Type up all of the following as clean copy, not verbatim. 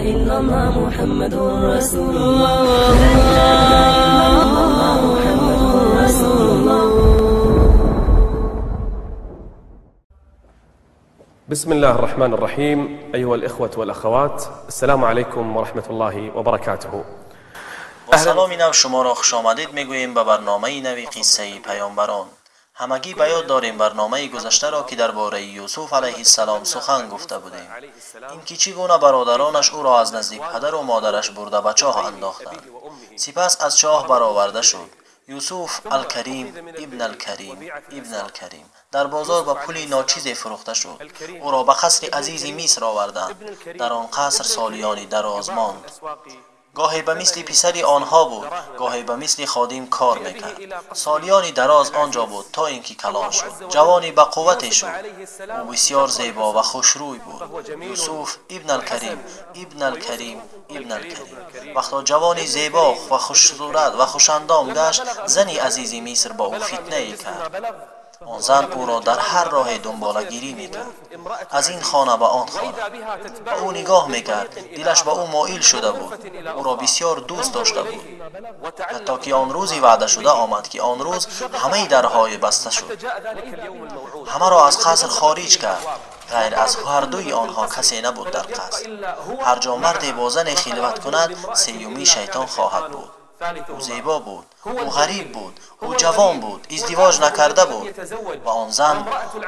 إلا الله محمد رسول الله لا إله إلا الله محمد رسول الله. بسم الله الرحمن الرحيم. أيها الإخوة والأخوات، السلام عليكم ورحمة الله وبركاته. با سلامی نو شما را خوش آمدید میگوییم به برنامه نوی قصه پیامبران. همگی به یاد داریم برنامه گذشته را که درباره یوسف علیه السلام سخن گفته بودیم، اینکه چگونه برادرانش او را از نزدیک پدر و مادرش برده به چاه انداختند، سپس از چاه برآورده شد. یوسف الکریم ابن الکریم ابن الکریم در بازار با پول ناچیز فروخته شد. او را به قصر عزیز مصر آوردند. در آن قصر سالیانی دراز ماند. گاهی به مثل پسری آنها بود، گاهی به مثل خادم کار میکرد. سالیانی دراز آنجا بود تا اینکه کلان شد. جوانی به قوت شد. او بسیار زیبا و خوشروی بود. یوسف ابن الکریم ابن الکریم ابن الکریم. وقتا جوانی زیبا و خوش صورت و خوشاندام گشت، زنی عزیز مصر با او فتنه کرد. آن زن او را در هر راه دنبالگیری میکرد، از این خانه به آن خانه. به او نگاه میکرد، دلش به او مایل شده بود، او را بسیار دوست داشته بود. حتی که آن روزی وعده شده آمد که آن روز همه درهای بسته شد، همه را از قصر خارج کرد. غیر از هر دوی آنها کسی نبود در قصر. هر جا مردی با زن خلوت کند، سیومی شیطان خواهد بود. او زیبا بود، او غریب بود، او جوان بود، ازدواج نکرده بود و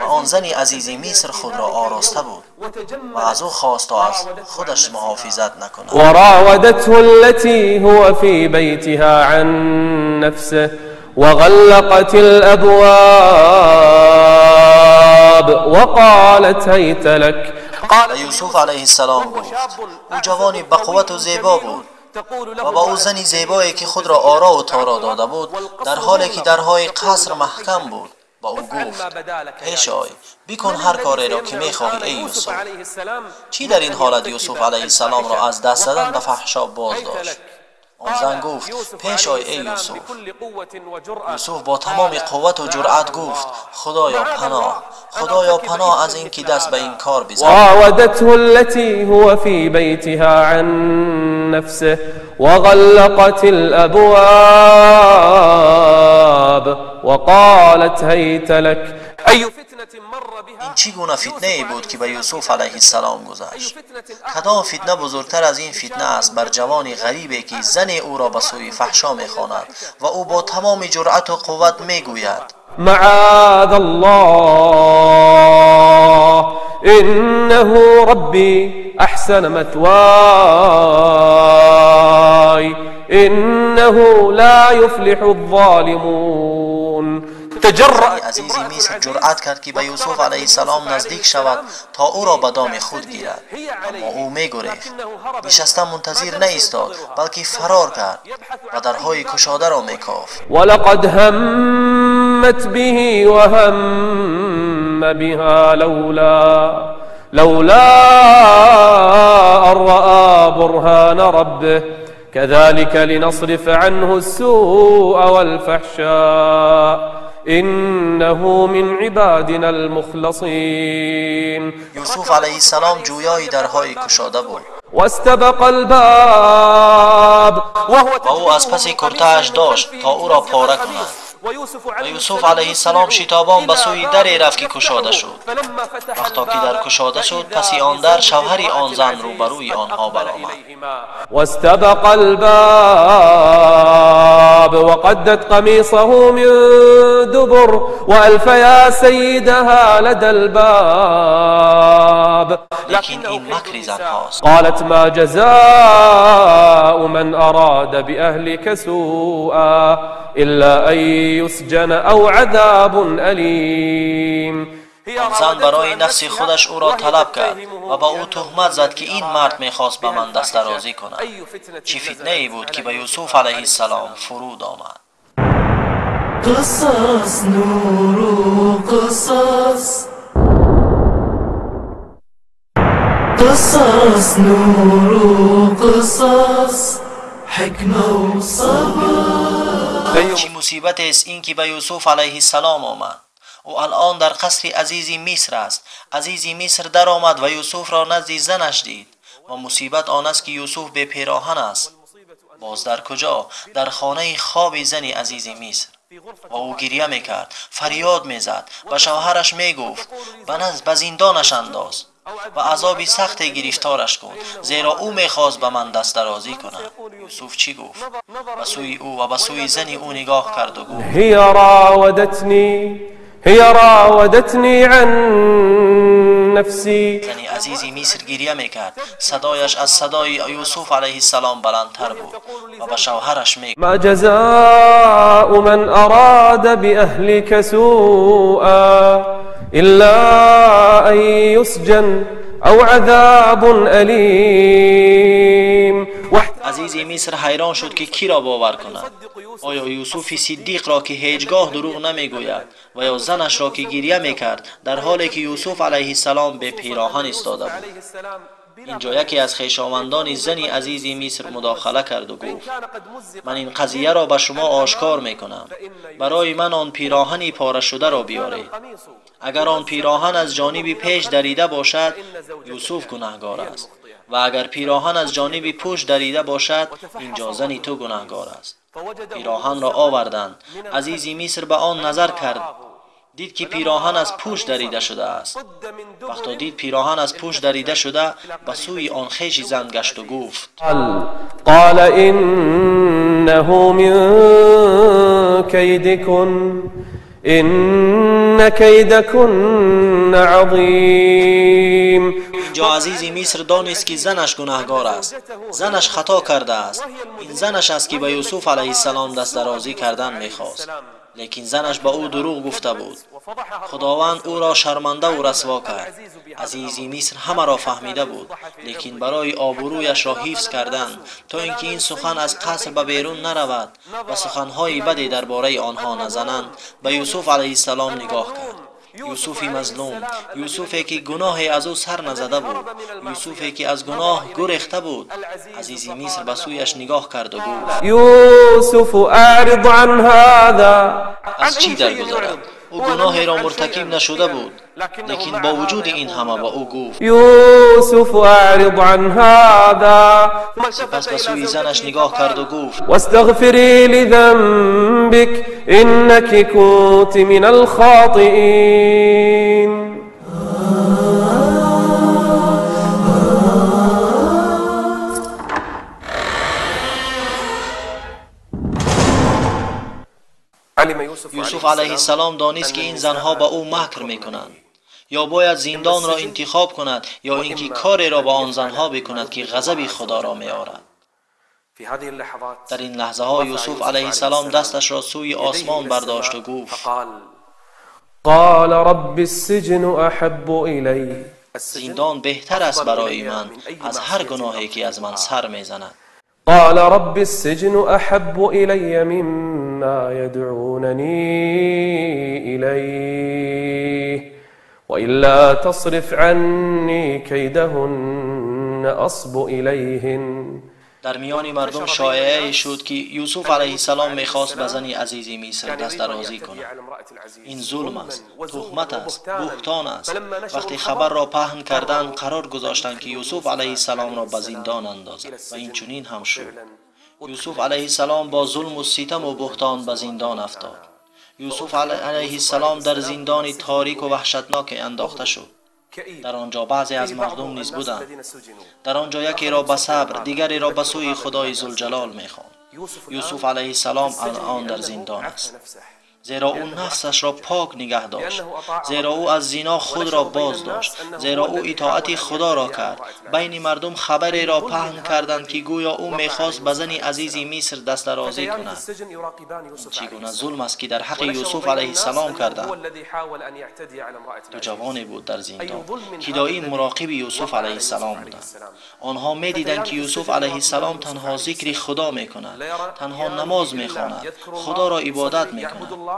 آن زن عزیز مصر خود را آراسته بود و از او خواست تا از خودش محافظت نکند. وراودته التي هو في بيتها عن نفسه وغلقت الأبواب وقالت هيت لك. یوسف علیه السلام گفت او جوانی به قوت و زیبا بود و با او زنی زیبایی که خود را آرا و تارا داده بود، در حالی که درهای قصر محکم بود، با او گفت پیش آی، بکن هر کاری را که میخواهی ای یوسف. چی در این حالت یوسف علیه السلام را از دست زدن به فحشا باز داشت؟ آن زن گفت پیش آی ای یوسف. یوسف با تمام قوت و جرأت گفت خدایا پناه، خدایا پناه از اینکه دست به این کار بزنم. راودته التي هو في بيتها عن نفسه وغلقت الأبواب وقالت هيت لك. این چگونه فتنه ای بود که به یوسف علیه السلام گذشت؟ کدام فتنه بزرگتر از این فتنه است بر جوان غریبی که زن او را به سوی فحشا میخواند و او با تمام جرأت و قوت میگوید معاذ الله انه ربی احسن مثواي انه لا يفلح الظالمون. عزیز مصر جرأت کرد که به یوسف علیه السلام نزدیک شود تا او را به دام خود گیرد، اما او میگریخت. نشسته منتظر نایستاد، بلکه فرار کرد و درهای کشاده را میکافت. ولقد همت به وهم بها لولا أن رأى برهان ربه كذلك لنصرف عنه السوء والفحشاء إنه من عبادنا المخلصين. یوسف علیه السلام جویای درهای کشاده بود واستبق الباب و او از پس کرته‌اش داشت تا او را پاره کند. و یوسف علیه السلام شتابان به سوی دری رفت که کشاده شد. وقتا که در کشاده شد، پس آن در شوهر آن زن روبروی آنها برآمد. واستبق الباب وقدت قميصه من دبر وألف يا سيدها لدى الباب. لیکن این مکر زنهاست. قالت ما جزاء من أراد بأهلك سوءا إلا أن يسجن أو عذاب أليم. آن زن برای نفس خودش او را طلب کرد و با او تهمت زد که این مرد میخواست به من دست درازی کند. چه فتنه ای بود که به یوسف علیه السلام فرود آمد. قصص نور قصص قصص نور قصص حکمه و صبر. چه مصیبت است این که به یوسف علیه السلام آمد. او الان در قصر عزیز مصر است. عزیز مصر در آمد و یوسف را نزد زنش دید. ва мусибат он аст, ки Юсуф бепироҳан аст. Боз дар куҷо? Дар хонаи хоби зани азизи Миср. Ва ӯ гиря мекард, фарёд мезад, ба шавҳараш мегуфт: ба зиндонаш андоз ва азоби сахте гирифтораш кун, зеро ӯ мехост ба ман дастдарозӣ кунад. Юсуф чӣ гуфт? Ба сӯи ӯ ва ба сӯи зани ӯ нигоҳ кард ва гуфт: هي راودتني عن نفسي. زنی عزیزی مصر گریه میکرد. صدایش از صدای یوسف علیه السلام بلندتر بود و به شوهرش میگفت: ما جزاء من اراد باهلك سوءا الا ان يسجن او عذاب الیم. عزیزی مصر حیران شد که کی را باور کند؟ آیا یوسف صدیق را که هیچگاه دروغ نمیگوید و یا زنش را که گریه میکرد در حالی که یوسف علیه السلام به پیراهن ایستاده بود؟ اینجا یکی از خویشاوندان زنی عزیزی مصر مداخله کرد و گفت: من این قضیه را به شما آشکار میکنم. برای من آن پیراهنی پاره شده را بیارید. اگر آن پیراهن از جانب پیش دریده باشد، یوسف گناهگار است، و اگر پیراهن از جانب پشت دریده باشد، اینجا زنی تو گناهگار است. پیراهن را آوردند. عزیزی مصر به آن نظر کرد، دید که پیراهن از پشت دریده شده است. وقتی دید پیراهن از پشت دریده شده، به سوی آن خویش زن گشت و گفت: قال انه من کیدکن ان کیدکن عظیم. اینجا عزیزی مصر دانست که زنش گناهگار است، زنش خطا کرده است. این زنش است که به یوسف علیه السلام دست درازی کردن میخواست، لیکن زنش به او دروغ گفته بود. خداوند او را شرمنده و رسوا کرد. عزیزی مصر همه را فهمیده بود، لیکن برای آبرویش را حفظ کردن تا اینکه این سخن از قصر به بیرون نرود و سخنهای بدی درباره آنها نزنند، به یوسف علیه السلام نگاه کرد. یوسفی مظلوم، یوسفی که گناهی از او سر نزده بود، یوسفی که از گناه گریخته بود. عزیزی مصر به سویش نگاه کرد و گفت: یوسف اعرض عن هذا. از چی درگذرد؟ او گناهی را مرتکب نشده بود، لیکن با وجود این همه به او گفت: یوسف اعرض عن هذا. سپس به سوی زنش نگاه کرد و گفت: واستغفری لذنبك انك كنت من الخاطئین. یوسف علیه السلام دانست که این زنها به او مکر میکنند. یا باید زندان را انتخاب کند یا اینکه کاری را با آن زنها بکند که غضب خدا را میآورد. در این لحظه ها یوسف علیه السلام دستش را سوی آسمان برداشت و گفت: قال رب السجن احب الی. زندان بهتر است برای من از هر گناهی که از من سر میزند. قال رب السجن احب الی مما يدعونني الیه والا تصرف عني كيدهن اصب الیهن. در میان مردم شایعه شد که یوسف علیه السلام میخواست به زن عزیزی مصر دست درازی کند. این ظلم است، تهمت است، بهتان است. وقتی خبر را پهن کردند، قرار گذاشتند که یوسف علیه السلام را به زندان اندازند و این چنین هم شد. یوسف علیه السلام با ظلم و ستم و بهتان به زندان افتاد. یوسف علیه السلام در زندان تاریک و وحشتناک انداخته شد. در آنجا بعضی از مردم نیز بودند. در آنجا یکی را به صبر، دیگری را به سوی خدای ذوالجلال میخواند. یوسف علیه السلام الان در زندان است، زیرا او نفسش را پاک نگه داشت، زیرا او از زنا خود را باز داشت، زیرا او اطاعت خدا را کرد. بین مردم خبری را پهن کردند که گویا او میخواست به زن عزیزی مصر دست درازی کند. چگونه ظلم است که در حق یوسف علیه السلام کردند. دو جوانی بود در زندان که دائم مراقب یوسف علیه السلام بودند. آنها میدیدند که یوسف علیه السلام تنها ذکر خدا میکند، تنها نماز میخواند، خدا را عبادت میکند.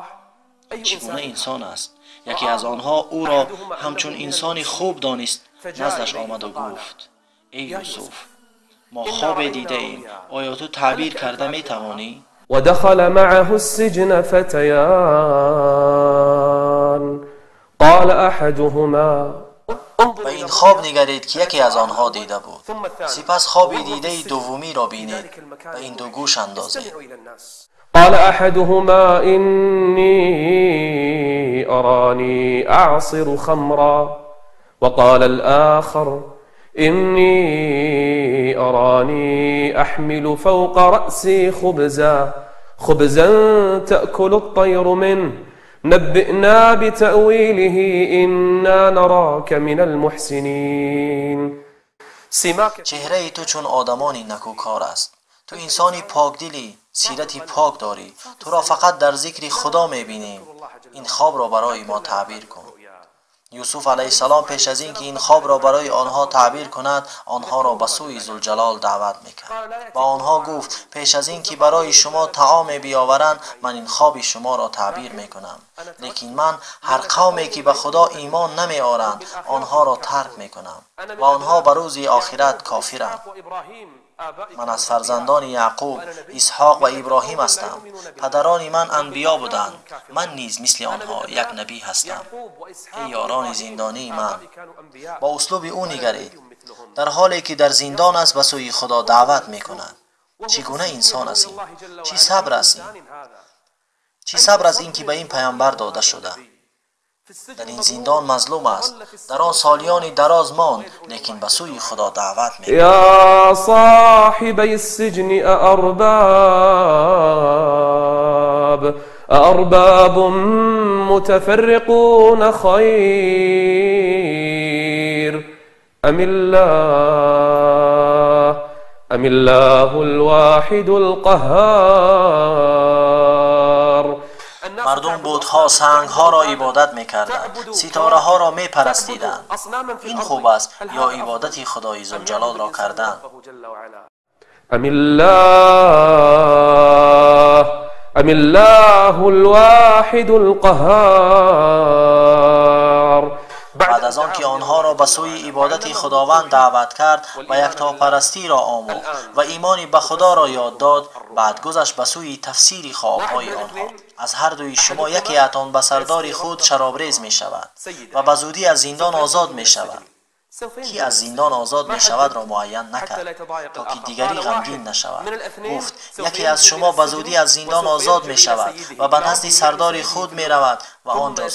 چگونه انسان است؟ یکی از آنها او را همچون انسانی خوب دانست، نزدش آمد و گفت: ای یوسف، ما خواب دیده ایم، آیا تو تعبیر کرده می توانی؟ و دخل معه السجن فتیان قال احدهما Ба ин хоб нигаред, ки яке аз онҳо дида буд. Сипас хоби дидаи дуввумиро бинед, ба ин ду гӯш андозед. قال أحدهما إني أراني أعصر خمرا وقال الآخر إني أراني أحمل فوق رأسي خبزا تأكل الطير منه نبئنا بتأويله إنا نراك من المحسنين. Чеҳраи ту чун одамони накӯкор аст. Ту инсони покдилӣ, сирати пок дорӣ. Туро фақат дар зикри Худо мебинем. Ин хобро барои мо таъбир кун. Юсуф алайҳиссалом пеш аз ин ки ин хобро барои онҳо таъбир кунад, онҳоро ба сӯи Зулҷалол даъват мекард. Ба онҳо гуфт: пеш аз ин ки барои шумо таоме биёваранд, ман ин хоби шуморо таъбир мекунам. Лекин ман ҳар қавме ки ба Худо имон намеоранд, онҳоро тарк мекунам ва онҳо ба рӯзи охират кофиранд. Ман аз фарзандони Яъқуб, Исҳоқ ва Иброҳим ҳастам. Падарони ман анбиё буданд. Ман низ мисли онҳо як набӣ ҳастам. Эй ёрони зиндонии ман, ба услуби ӯ нигаред. Дар ҳоле ки дар зиндон аст, ба сӯи Худо даъват мекунад. Чӣ гуна инсон аст ин? Чӣ сабр аст ин? Чӣ сабр аст ин ки ба ин паямбар дода шуда? Дар ин зиндон мазлум аст, дар он солиёни дароз монд, лекин ба сӯи Худо даъват мекард. يا صاحبي السجن أأرباب متفرقون خير أم الله الواحد القهار. Мардум бутҳо, сангҳоро ибодат мекарданд, ситораҳоро мепарастиданд. Ин хуб аст ё ибодати Худои Зулҷалолро кардан? أم الله الواحد القهار. баъд аз он ки онҳоро ба сӯи ибодати Худованд даъват кард ва яктопарастиро омӯхт ва имони ба Худоро ёд дод, баъд гузашт ба сӯи тафсири хобҳои онҳо. Аз ҳар дуи шумо якеатон ба сардори худ шаробрез мешавад ва ба зудӣ аз зиндон озод мешавад. Ки аз зиндон озод мешавадро муайян накард, то ки дигарӣ ғамгин нашавад. Гуфт: яке аз шумо ба зудӣ аз зиндон озод мешавад ва ба назди сардори худ меравад ва он ҷо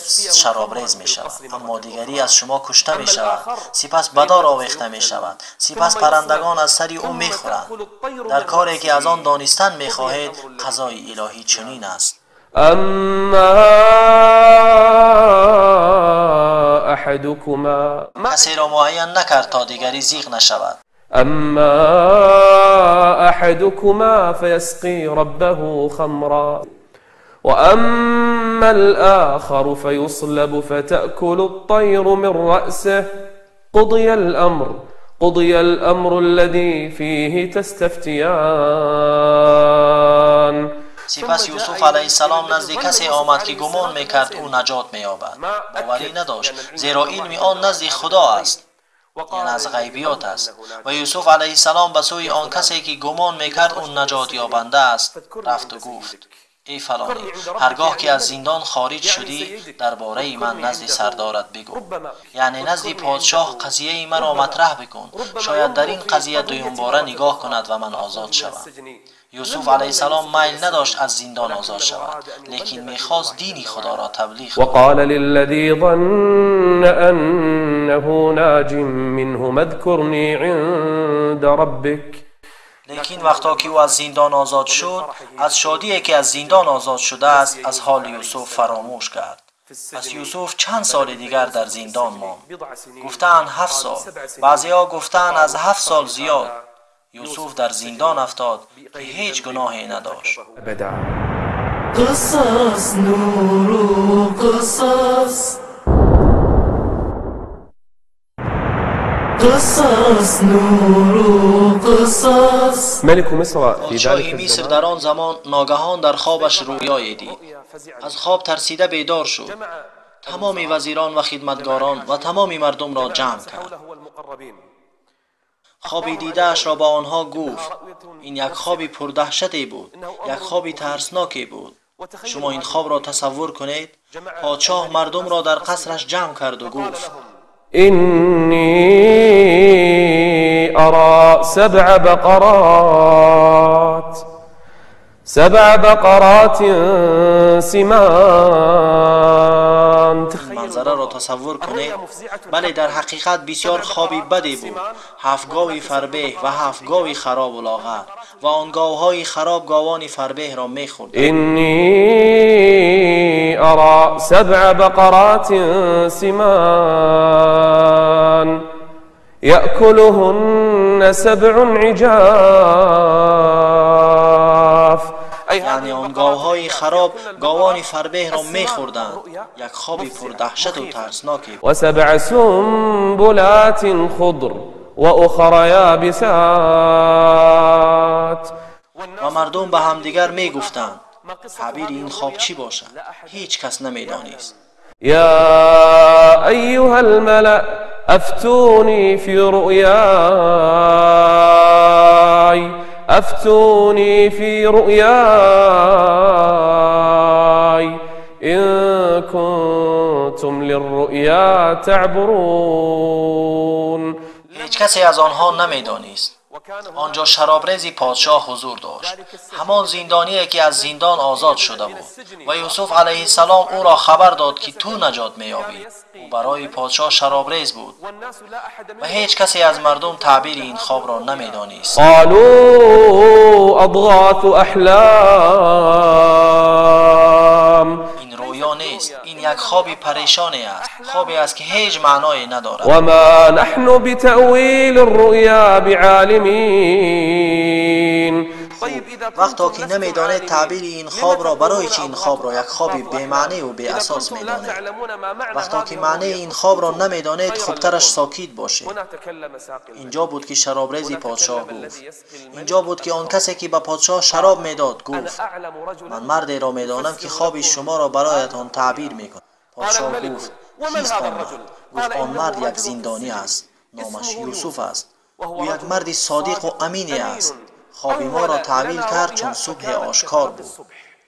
шаробрез мешавад, аммо дигарӣ аз шумо кушта мешавад, сипас ба дор овехта мешавад, сипас паррандагон аз сари ӯ мехӯранд. Дар коре ки аз он донистан мехоҳед, қазои илоҳӣ чунин аст. أما أحدكما касеро муайян накард, то дигарӣ зиқ нашавад. أما أحدكما فيسقي ربه خمرا وأما الآخر فيصلب فتأكل الطير من رأسه قضي الأمر الذي فيه تستفتيان. Сипас Юсуф алайҳиссалом назди касе омад, ки гумон мекард ӯ наҷот меёбад. Боварӣ надошт, зеро илми он назди Худо аст, яъне аз ғайбиёт аст. Ва Юсуф алайҳиссалом ба сӯи он касе ки гумон мекард ӯ наҷот ёбанда аст, рафту гуфт: эй фалонӣ, ҳаргоҳ ки аз зиндон хориҷ шудӣ, дар бораи ман назди сардорат бигӯ, яъне назди подшоҳ қазияи маро матраҳ бикун. Шояд дар ин қазия дуюмбора нигоҳ кунад ва ман озод шавам. Юсуф алайҳиссалом майл надошт аз зиндон озод шавад, лекин мехост дини Худоро таблиғ кунад. وقال للذي ظن أنه ناج منهما اذكرني عند ربك. Лекин вақто ки ӯ аз зиндон озод шуд, аз шодие ки аз зиндон озод шудааст, аз ҳоли Юсуф фаромӯш кард. Пас Юсуф чанд соли дигар дар зиндон монд. Гуфтаанд 7 сол, баъзеҳо гуфтаанд аз 7 сол зиёд. Юсуф дар зиндон афтод, ки ҳеҷ гуноҳе надошт. أبدا. قصص نور قصص قصص نور قصص. ملك مصر في Подшоҳи ذلك Миср الزمان дар он замон ногаҳон дар хобаш рӯёе дид. Аз хоб тарсида бедор шуд. Тамоми вазирон ва хидматгорон ва тамоми мардумро ҷамъ кард. حوله المقربين. Хоби дидаашро ба онҳо гуфт. Ин як хоби пурдаҳшате буд, як хоби тарсноке буд. Шумо ин хобро тасаввур кунед. Подшоҳ мардумро дар қасраш ҷамъ карду гуфт: إني أرى 7 بقرات سمان. منظره را تصور کنید. بله، در حقیقت بسیار خوابی بدی بود. 7 گاوی فربه و 7 گاوی خراب و لاغر و آن گاوهای خراب گاوان فربه را می‌خوردند. إني أرى 7 بقرات سمان يأكلهن 7 عجاف. یعنی آن گاوهای خراب گاوان فربه را می‌خوردند. یک خواب پردهشت و ترسناکی بود. و7 سنبلات خضر وأخر يابسات. و مردم به همدیگر می‌گفتند تعبیر این خواب چی باشد؟ هیچ کس نمی‌دانست. یا ایها الملأ افتونی فی رؤیای افتونی فی رؤیای إن کنتم للرؤیا تعبرون. هیچ کسی از آنها نمی‌دانست. آنجا شرابریز پادشاه حضور داشت، همان زندانی که از زندان آزاد شده بود و یوسف علیه السلام او را خبر داد که تو نجات می‌یابی. او برای پادشاه شرابریز بود و هیچ کسی از مردم تعبیر این خواب را نمی‌دانست. قالوا اضغاث احلام. این رویا نیست، این یک خواب پریشانی است، خوابی است که هیچ معنایی ندارد. و ما نحن بتأویل الرؤیا بعالمین. وقتا که نمیدانید تعبیر این خواب را، برای چی این خواب را یک خواب بی‌معنی و بی‌اساس میدانید؟ وقتا که معنی این خواب را نمیدانید، خوبترش ساکت باشید. اینجا بود که شرابریز پادشاه گفت، اینجا بود که آن کسی که به پادشاه شراب میداد گفت، من مردی را میدانم که خواب شما را برایتان تعبیر میکند. پادشاه گفت، کیست آن مرد؟ گفت، آن مرد یک زندانی است، نامش یوسف است. او یک مرد صادق و امینی است. خواب ما را تعبیر کرد چون صبح آشکار بود.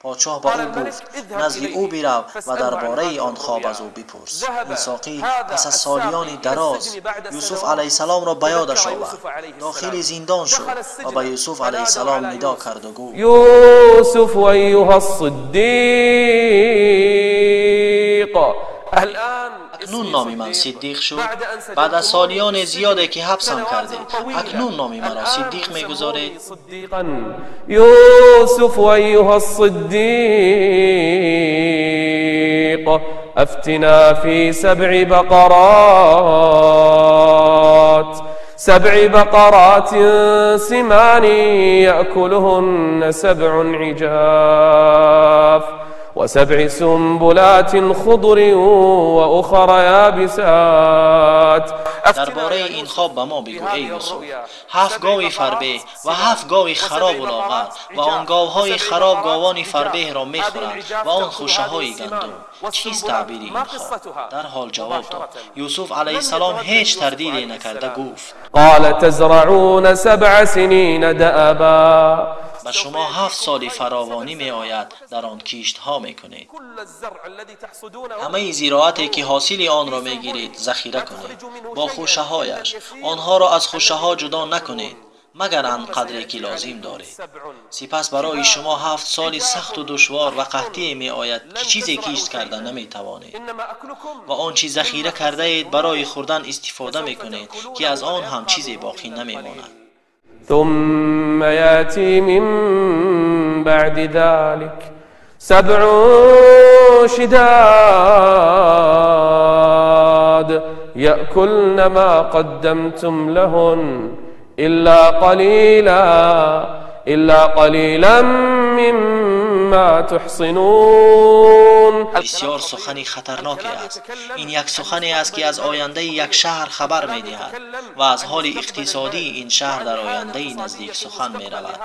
پادشاه به او گفت، نزد او برو و درباره آن خواب از او بپرس. این ساقی پس از سالیان دراز یوسف علیه السلام را به یادش آورد، داخل زندان شد و به یوسف علیه السلام ندا کرد و گفت، یوسف ایها الصدیق. اکنون نام من صدیق شد. بعد از سالیان زیاده که حبسم کردید، اکنون نام مرا صدیق میگذارید. یوسف ایها الصدیق افتنا فی 7 بقرات سمان یأکلهن 7 عجاف و7 سنبلات خضر وأخر يابسات. درباره این خواب به ما بگو ای یوسف. 7 گاو فربه و 7 گاو خراب و لاغر و آن گاوهای خراب گاوان فربه را میخورند و آن خوشه های گندم. چیست تعبیر این خواب؟ در حال جواب داد. یوسف علیه السلام هیچ تردیدی نکرده گفت، قال تزرعون 7 سنین دأبا. به شما 7 سال فراوانی می آید، در آن کشت ها می کنید. همه زراعتی که حاصل آن را می گیرید ذخیره کنید با خوشه هایش، آنها را از خوشه ها جدا نکنید مگر آن قدری که لازم دارید. سپس برای شما 7 سال سخت و دشوار و قحطی می آید که چیزی کشت کرده نمی توانید و آنچه ذخیره کرده اید برای خوردن استفاده می کنید که از آن هم چیزی باقی نمی ماند. ثم يأتي من بعد ذلك 7 شداد يأكلن ما قدمتم لهن إلا قليلا مما تحصنون. بسیار سخنی خطرناکی است. این یک سخنی است که از آینده یک شهر خبر می‌دهد و از حال اقتصادی این شهر در آینده نزدیک سخن می‌رود.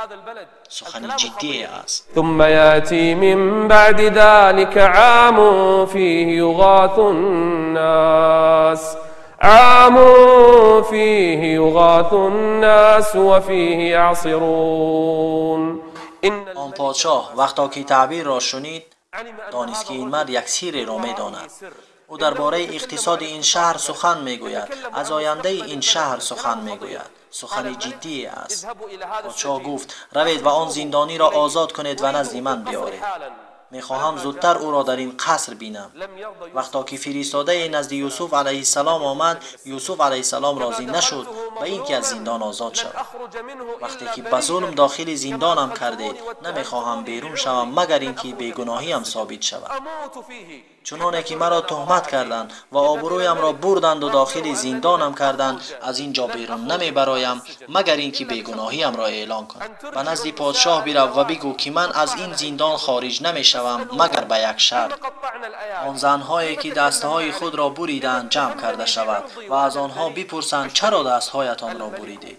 سخن جدی است. ثم يأتي من بعد ذلك عام فيه يغاث الناس عام فيه يغاث الناس وفيه يعصرون. آن پادشاه وقتا که تعبیر را شنید دانست که این مرد یک سیری را می‌داند. Ӯ дар бораи иқтисоди ин шаҳр сухан мегӯяд, аз ояндаи ин шаҳр сухан мегӯяд. Сухани ҷиддие аст. Подшоҳ гуфт: равед ва он зиндониро озод кунед ва назди ман биёред. Мехоҳам зудтар ӯро дар ин қаср бинам. Вақто ки фиристодае назди Юсуф алайҳиссалом омад, Юсуф алайҳиссалом розӣ нашуд ба ин ки аз зиндон озод шавад. Вақте ки ба зулм дохили зиндонам кардед, намехоҳам берун шавам, магар ин ки бегуноҳиям собит шавад. Чуноне ки маро туҳмат карданд ва обрӯямро бурданду дохили зиндонам карданд, аз ин ҷо берун намебароям, магар ин ки бегуноҳиямро эълон кунам. Ба назди подшоҳ бирав ва бигӯ ки ман аз ин зиндон хориҷ намешавам, магар ба як шарт. Он занҳое ки дастҳои худро буриданд ҷамъ карда шавад ва аз онҳо бипурсанд: чаро дастҳоятонро буридед?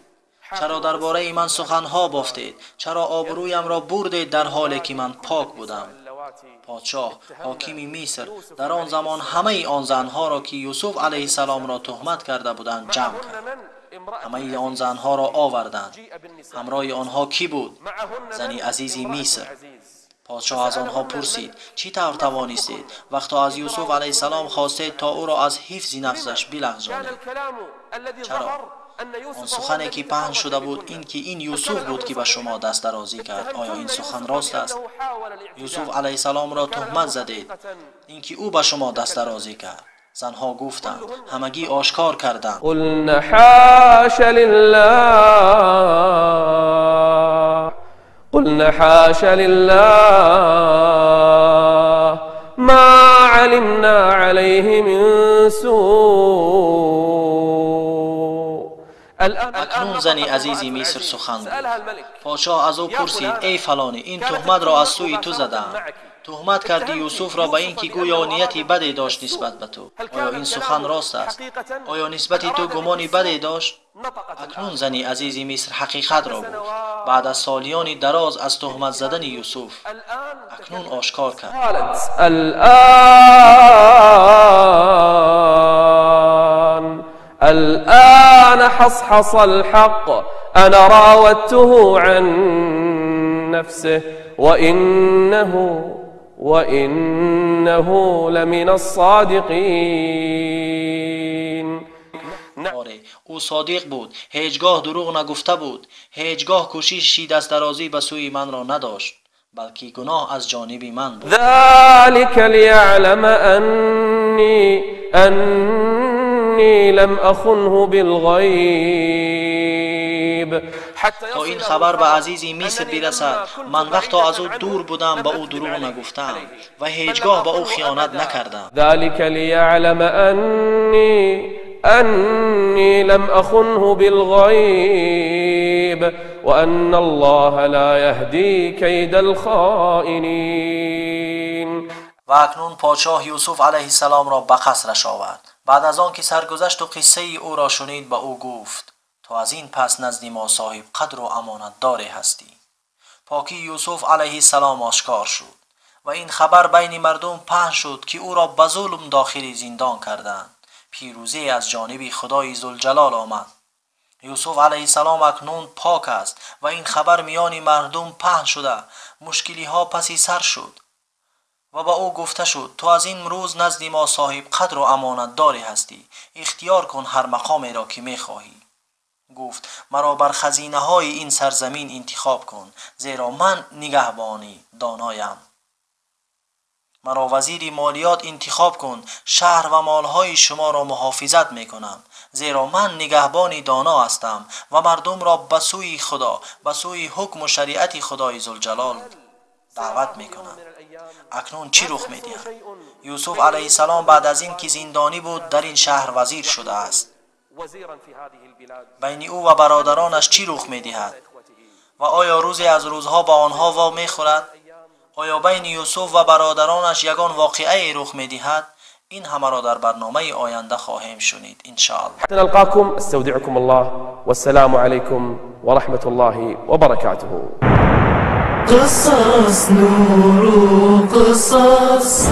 Чаро дар бораи ман суханҳо бофтед? Чаро обрӯямро бурдед дар ҳоле ки ман пок будам? Подшоҳ, ҳокими Миср, дар он замон ҳамаи он занҳоро ки Юсуф алайҳиссаломро туҳмат карда буданд ҷамъ кард. Ҳамаи он занҳоро оварданд. Ҳамроҳи онҳо кӣ буд? Зани азизи Миср. Подшоҳ аз онҳо пурсид: чӣ тавр тавонистед вақто аз Юсуф алайҳиссалом хостед то ӯро аз ҳифзи нафсаш билағзонед? Чаро? Он сухане ки паҳн шуда буд ин ки ин Юсуф буд ки ба шумо дастдарозӣ кард. Оё ин сухан рост аст? Юсуф алайҳиссаломро туҳмат задед, ин ки ӯ ба шумо дастдарозӣ кард. Занҳо гуфтанд, ҳамагӣ ошкор карданд. قلن حاش لله قلن حاش لله ما علمنا عليه من سوء. Акнун зани азизи Миср сухан гуфт. Подшоҳ аз ӯ пурсид: эй фалонӣ, ин туҳматро аз сӯи ту задаам. Туҳмат карди Юсуфро ба ин ки гӯё нияти баде дошт нисбат ба ту. Оё ин сухан рост аст? Оё нисбати ту гумони баде дошт? Акнун зани азизи Миср ҳақиқатро гуфт. Баъд аз солиёни дароз аз туҳмат задани Юсуф, акнун ошкор кард. الآن حصحص الحق أنا راودته عن نفسه وإنه لمن الصادقين. آره، او صادق بود، هیچگاه دروغ نگفته بود، هیچگاه کوششی دست‌درازی به سوی من را نداشت، بلکه گناه از جانب من بود. ذلك ليعلم أني لم أخنه بالغيب. تا این خبر به عزیزی مصر برسد، من وقتا از او دور بودم به او دروغ نگفتم و هیچگاه به او خیانت نکردم. ذلك ليعلم أني لم أخنه بالغيب وأن الله لا يهدي كيد الخائنين. و اکنون پادشاه یوسف علیه السلام را به قصرش آورد. بعد از آن که سرگذشت و قصه او را شنید به او گفت: تو از این پس نزد ما صاحب قدر و امانتدار هستی. پاکی یوسف علیه السلام آشکار شد و این خبر بین مردم پهن شد که او را به ظلم داخل زندان کردند. پیروزی از جانب خدای ذوالجلال آمد. یوسف علیه السلام اکنون پاک است و این خبر میان مردم پهن شده. مشکلی ها پسی سر شد و به او گفته شد: تو از این روز نزد ما صاحب قدر و امانتداری هستی، اختیار کن هر مقامی را که میخواهی. گفت: مرا بر خزینه های این سرزمین انتخاب کن، زیرا من نگهبانی دانایم. مرا وزیر مالیات انتخاب کن، شهر و مالهای شما را محافظت میکنم، زیرا من نگهبانی دانا هستم و مردم را به سوی خدا، به سوی حکم و شریعت خدای ذوالجلال دعوت میکنم. اکنون چی رخ میدهد؟ یوسف علیه السلام بعد از این که زندانی بود در این شهر وزیر شده است. بین او و برادرانش چی رخ میدهد؟ و آیا روزی از روزها با آنها وا میخورد؟ آیا بین یوسف و برادرانش یگان واقعه رخ میدهد؟ این همه را در برنامه آینده خواهیم شنید ان شاء الله. حتى نلقاكم استودعكم الله والسلام عليكم ورحمة الله وبركاته. قصص نور قصص.